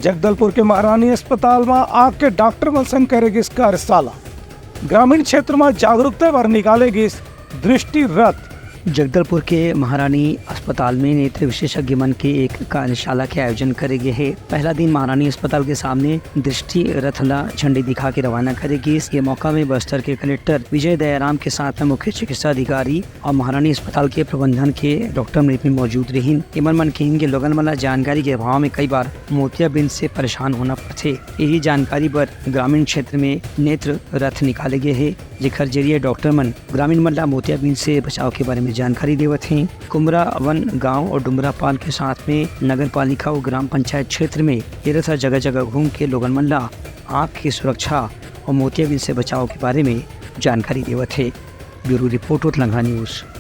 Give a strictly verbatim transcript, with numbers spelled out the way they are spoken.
जगदलपुर के महारानी अस्पताल म आके डॉक्टर मन संग करे गिस कार्यशाला। ग्रामीण क्षेत्र म जागरूकता बर निकाले गिस दृष्टि रथ। जगदलपुर के महारानी अस्पताल में नेत्र विशेषज्ञ मन के एक कार्यशाला के आयोजन करे गे हे। पहला दिन महारानी अस्पताल के सामने दृष्टि रथ ला झंडी दिखा के रवाना करे गिस। ये मौका में बस्तर के कलेक्टर विजय दयाराम के साथ में मुख्य चिकित्सा अधिकारी और महारानी अस्पताल के प्रबंधन के डॉक्टर मन भी मौजूद रहिन। एमन मन किहिन के लोगन मन ला जानकारी के अभाव में कई बार मोतियाबिंद से परेशान होना पड़थे। यही जानकारी बर ग्रामीण क्षेत्र में नेत्र रथ निकाले गे हे, जेकर जरिए डॉक्टर मन ग्रामीण मन ला मोतियाबिंद से बचाव के बारे में जानकारी देवत हें। कुमरा वन गांव और डुमरापाल के साथ में नगर पालिका और ग्राम पंचायत क्षेत्र में ये रथ जगह-जगह घूम के लोगन मन ला आँख की सुरक्षा और मोतियाबिंद से बचाव के बारे में जानकारी देवत हे। Bureau report, Utlangha news.